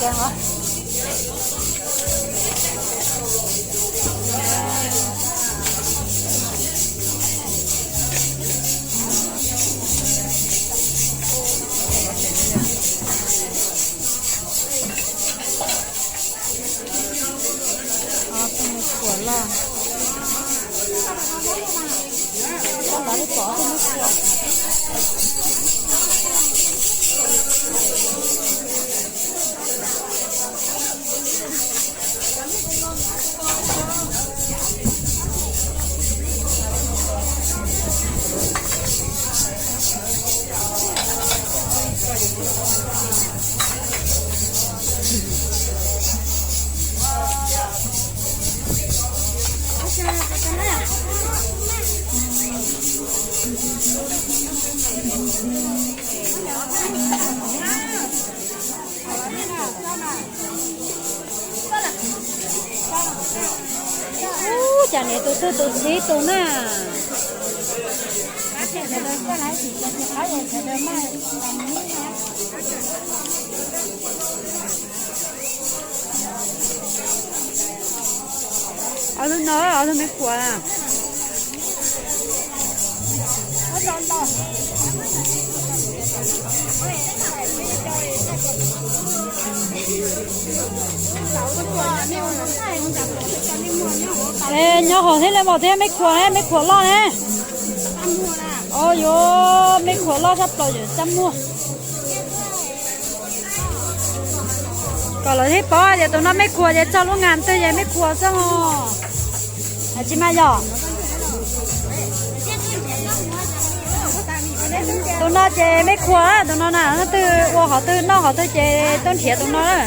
Tus me khuam loj. Koj lawv li pom tus me khuam. Ub, cas niam tus twg tus txiv tus na. Ob tug no, ob tug me khuam na. Es nyob hauv thiab li mas, thiab me khuam ne, me khuam loj ne. Au yuav, me khuam loj tshaj plaws yawm txaj muag. Kom lawv thiaj paub tias tus no me khuam ces txog lub ngas twg ces me khuam xwb os. Tsis mas yog tus no ces me khuam, tus no na, leej twg ua qhov twg noj qhov twg ces tuaj nrhiav tus no na.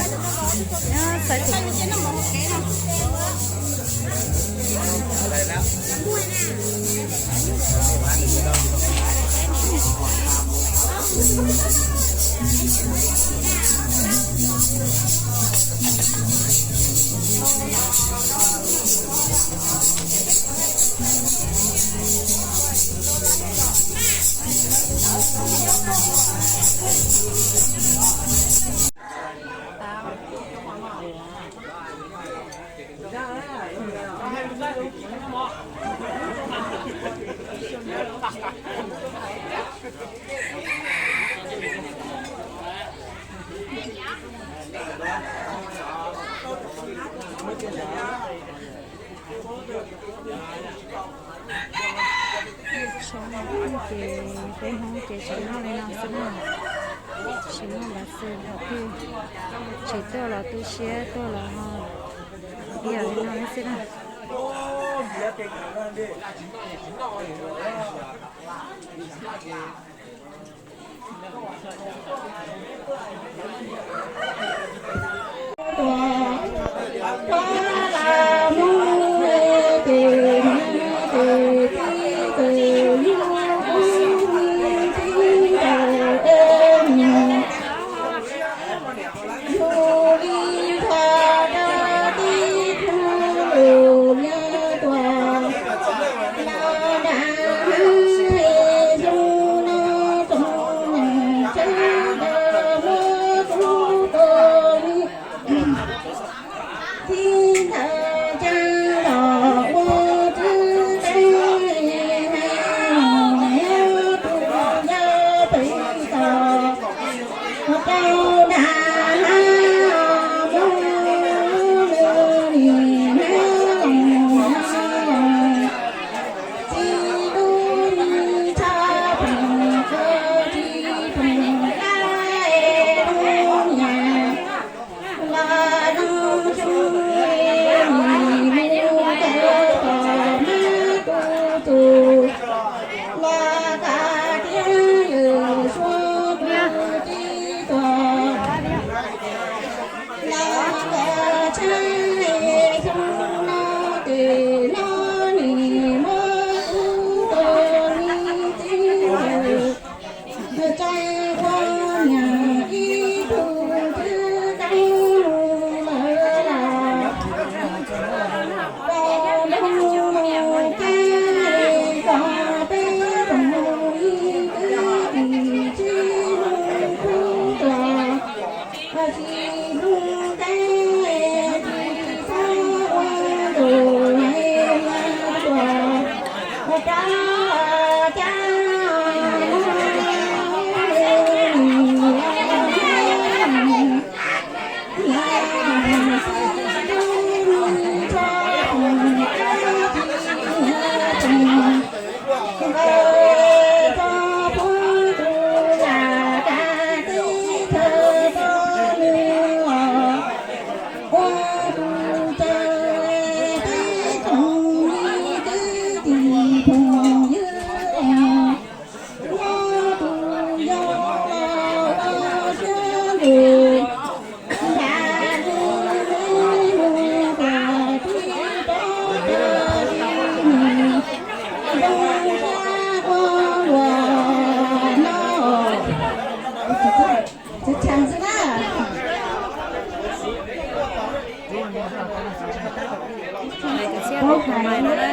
Ces peb Hmoob ces tseem noj li no xwb na. Tsis muaj lawv xwb, tsis tuaj los tu siab, tuaj los ho ib yam li no xwb na. Hais cov xiab hauv qhov mais no na.